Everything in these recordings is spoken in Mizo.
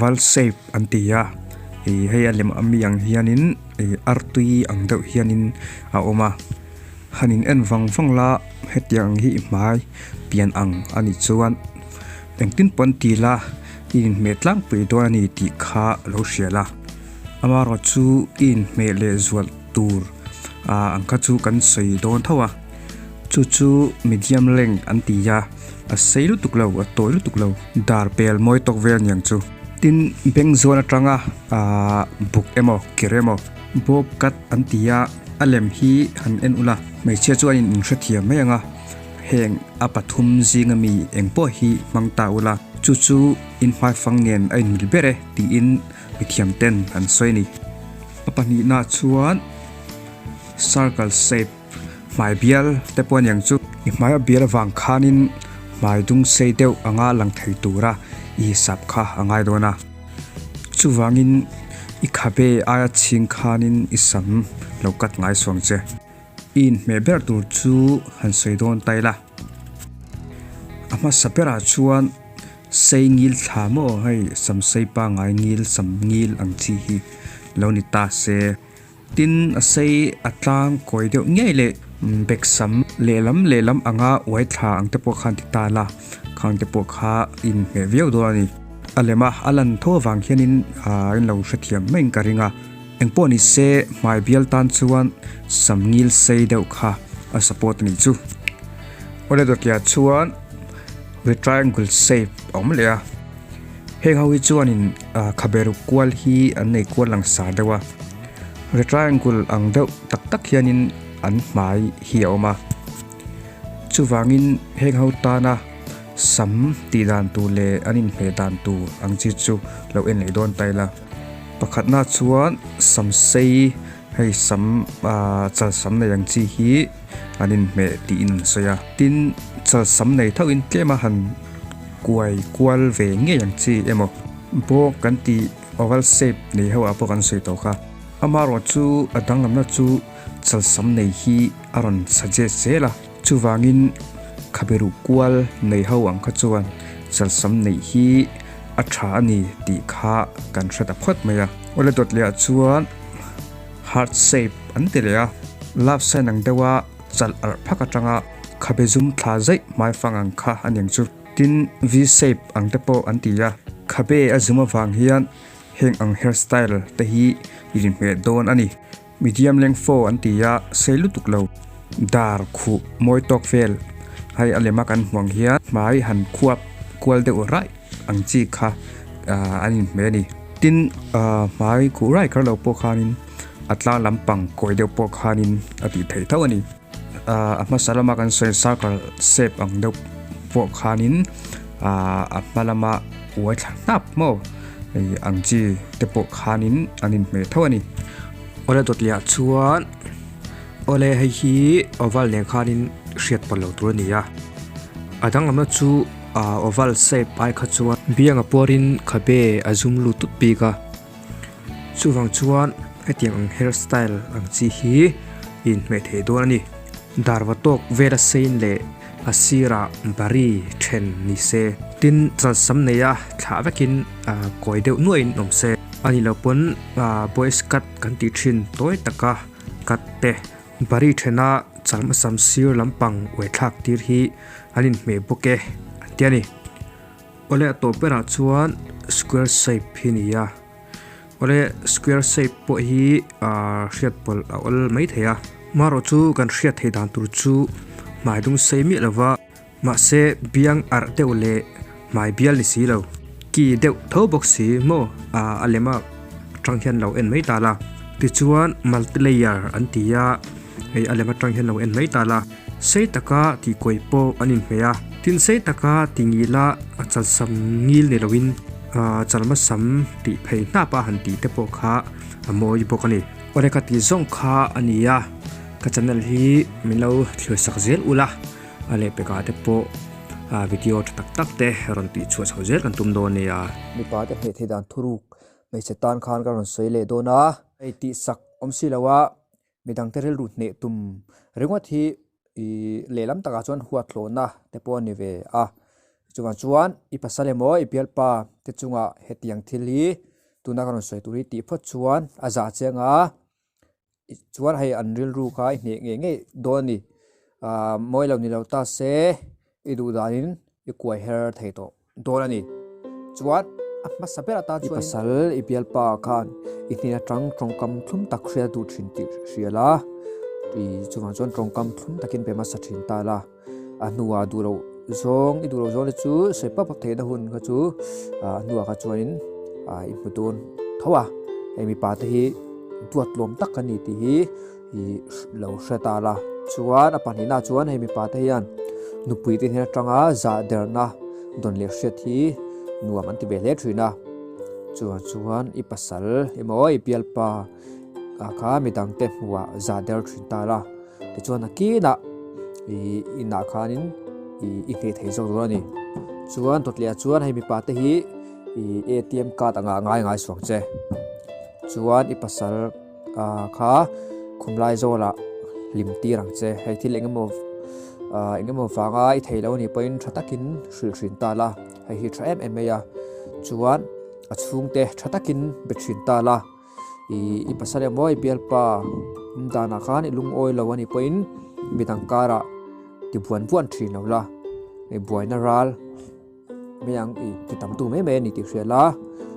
Val shape an ti a ih hei a lem ami ang hianin ih artui ang deuh hianin a awm a han in en vang vang la hetiang hi i hmai pian ang a nih chuan engtin pawn ti la i inhmeh tlangpui dawn a ni tih kha lo hria la amaherawh chu i inhmeh leh zual tur ah ang kha chu kan sawi dawn tho a chu chu medium length an ti a. A sei lutuk lo a tawi lutuk lo dar pel mawi tawk vel aniang chu. Tin beng zawn atanga ahh buk emaw ker emaw bob cut an ti a a lem hi han en ula hmeichhia chuan in inhrethiam mai ang a heng a pathum zinga mi eng pawh hi hmang ta ula chu chu in hmaifang nen a inmil ber e tiin mithiam ten an sawi a ni. A pahnihna chuan circle shape. Hmai bial te pawh aniang chu. I hmai a bial avang khanin hmai dung sei deuh anga lang thei tura i hisap kha a ngai dawn a. Chuvangin i khabe aia chhing khanin i sam lo cut ngai suang che. I inhmeh ber tur chu han sawi dawn ta ila. A hmasa berah chuan sei ngil thla maw hei sam sei pangngai ngil sam ngil ang chi hi lo ni ta se. Tin, a sei a tlang kawi deuh ngei leh bek sam lehlam lehlam anga uai thla ang te pawh khan ti ta la, khang te pawh kha inhmeh viau dawn a ni. A lem a, a lan tho avang hianin aah in lo hrethiam maiin ka ring a. Engpawh ni se hmai bial tan chuan sam ngil sei deuh kha a support a nih chu. Awle dawtliah chuan rectangle shape a awm leh a. Heng ho hi chuanin ah khabe ruk kual hi an nei kual langsar deuh a rectangle ang deuh tak tak hianin an hmai hi a awm a chuvangin heng ho tana sam tih dan tur leh an inhmeh dan tur ang chi chu lo en leh dawn ta ila pakhatna chuan sam sei hei sam ah chal sam nei ang chi hi an inhmeh tiin an sawi a tin chal sam nei thauhin tlem a han. Kuai kual ve ngei ang chi emaw bawk kan tih oval shape nei ho ah pawh kan sawi tawh kha. Amaherawh chu a danglamna chu chalsam nei hi a rawn suggest zel a, chuvangin khaberuh kual nei ho ang kha chuan chalsam neih hi a tha a ni tih kha kan hre ta phawt mai a. Awle dawt leh ah chuan heart shape an ti leh a, love sign ang deuha chalh arh phak atanga Khabe zum thla zaih hmaifang ang kha a niang chu. Tin, V-shape ang te pawh an ti a. Khabe a zum avang hian heng ang hairstyle te hi i inhmeh dawn a ni. Medium length fo an ti a, sei lutuk lo. Dar khuh mawi tawk vel hei a lema kan hmuh ang hian hmai han khuap kual deuh raih ang chi kha an inhmeh a ni. Tin, hmai khuh raih kher lo pawh khanin a tlang lampang kawi deuh pawh khanin a tih theih tho a ni. A hmasa lama kan sawi circle shape ang deuh pawh khanin ahh a hma lama uai thla hnap maw hei ang chi te pawh khanin an inhmeh tho a ni. Awle dawtliah chuan awle hei hi oval nen khanin hriat pawlh loh tur a ni a, a danglamna chu ahh oval shape ai kha chuan bianga puarin khabe a zum lut tut bik a. Chuvang chuan hetiang ang hair style ang chi hi inhmeh thei dawn a ni. Darva tawk vela sein leh a sirah bari then ni se. Tin, chalsam neia thlah vekin kawi deuh nuaihin awm se. A nih loh pawn boys cut kan tih thin tawi taka cut te bari thena chalma sam sir lampang uaithlak tir hi an inhmeh bawk e an ti a ni. Awle a tawp berah chuan square shape hi a ni a awle square shape pawh hi ahh hriat pawlh a awl mai thei a marawh chu kan hriat theih dan tur chu hmai dung sei miah lova mahse biang arh deuh leh hmai bial ni si lo ki deuh tho bawk si maw ah a lem a tang hian lo en mai ta la tichuan multi layer an ti a hei a lem atang hian lo en mai ta la. Sei taka tih kawi pawh an inhmeh a, tin sei taka ti ngil a a chalsam ngil ni loin ahh chalma sam tih phei hnap a han tih te pawh kha a mawi bawk a ni. Awle ka tih zawng kha a ni a, ka channel hi min lo thlir sak zel ula, a lehpekah te pawh ah video tha tak tak te rawn tih chhuah chho zel kan tum dawn nia. Mipa te hmeh theih dan thuruk hmeichhe tan khan ka rawn sawi leh dawn a, hei tih sak awm si lo a. Midangte rilru hneh tum ringawt hi ih lehlam takah chuan huat hlawhna te pawh a ni ve a. Chuvang chuan i pasal emaw i bialpa te chungah hetiang thil hi tuna ka rawn sawi tur hi tih phawt chuan a zah chiang a, chuan hei an rilru kha i hneh ngei ngei dawn a ni. Ahh mawi lo ni lo ta se i duh danin i kuai her thei tawh dawn a ni. Chuan a hmasa ber atan chuan i pasal i bialpa khan i hnen atang tawngkam thlum tak hriat duh thin tih hria la, i chuvang chuan tawngkam thlum takin pe hmasa thin ta la. A hnuah duh loh zawng i duh loh zawng te chu sawi pap pap theihna hun kha chu a hnuah kha chuanin ah i hmu dawn tho a, hei mipa te hi duat tlawm tak an ni tih hi ih lo hre ta la. Chuan a pahnihna chuan hei mipa te hian nupui te hnen atanga zah derna dawn leh hriat hi nuam an ti ve hle thin a, chuan chuan i pasal emaw i bialpa ah kha midang te hmuhah zah der thin ta la. Tichuan a kinah ih inah khanin ih i hneh thei zawk dawn a ni. Chuan dawtliah chuan hei mipa te hi ih atm card anga ngai ngai suang che. Chuan i pasal ah kha khumlai zawlah hlim tir ang che. Hei thil eng emaw ah eng emaw vanga i thei lo a nih pawhin tha takin hrilh hrin ta la, hei hi tha em em mai a. Chuan a chhungte tha takin be thin ta la. Ih i pasal emaw i bialpa awm danah khan i lungawi lo a nih pawhin midang karah ti buan buan thin lo la, i buaina ral mai ang ih ti tam tu mai mai a ni tih hria la,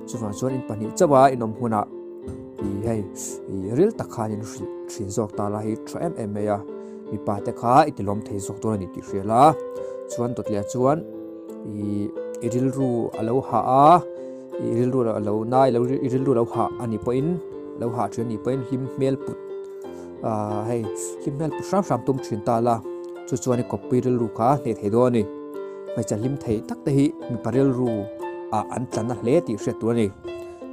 chuvang chuan in pahnih chauh a inawm hunah ih hei ih ril tak khan in hrilh thin zawk ta la hi tha em em mai a, mipa te kha i tilawm thei zawk dawn a ni tih hria la, chuan dawtliah chuan ih i rilru a lo hah a. I rilru a lo na i lo i rilru lo hah a nih pawhin lo hah thin a nih pawhin hlim hmel put ah hei hlim hmel put hram hram tum thin ta la chu chuan i kawppui rilru kha hneh thei dawn a ni. Hmeichhe hlim thei tak te hi mipa rilru ah an tla na hle tih hriat tur a ni.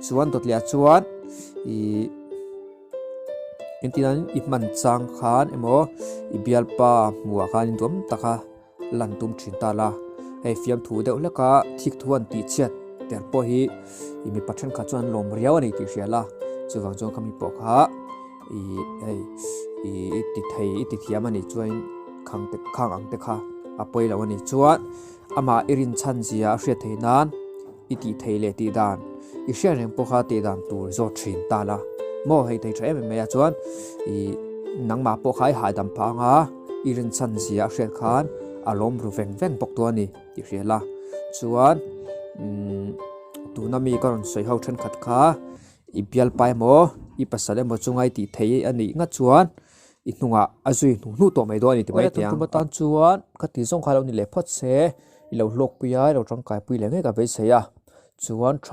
Chuan dawtliah chuan ih engtin i hman chang khan emaw i bialpa hmuhah khan induam taka lan tum thin ta la, hei fiamthu deuh hlek a thik thu an tih chhiat ter pawh hi ih mipa thenkhat chuan an lawm riau a ni tih hria la, chuvang chuan khami pawh kha ih hei ih i ti thei i ti thiam a nih chuan khang te khang ang te kha a pawi lo a ni chuan amah i rinchhan zia a hriat theih nan i tih theih leh tih dan i hriat reng pawh kha tih dan tur zawt thin ta la maw hei thei tha em em mai a chuan ih nangmah pawh kha i hahdam phah ang a i rinchhan zia a hriat khan a lawm ru veng veng bawk dawn a ni tih hria la chuan umm tuna mi ka rawn sawi ho thenkhat kha i bialpa emaw i pasal emaw chunga i tih theih a nih ngat chuan i hnungah a zui hnu hnu tawh mai dawn a ni ti mai thei ang. Tan chuan ka ti zawng kha lo ni leh phawt se i lo hlawkpui a i lo tangkaipui leh ngei ka beisei a chuan tha.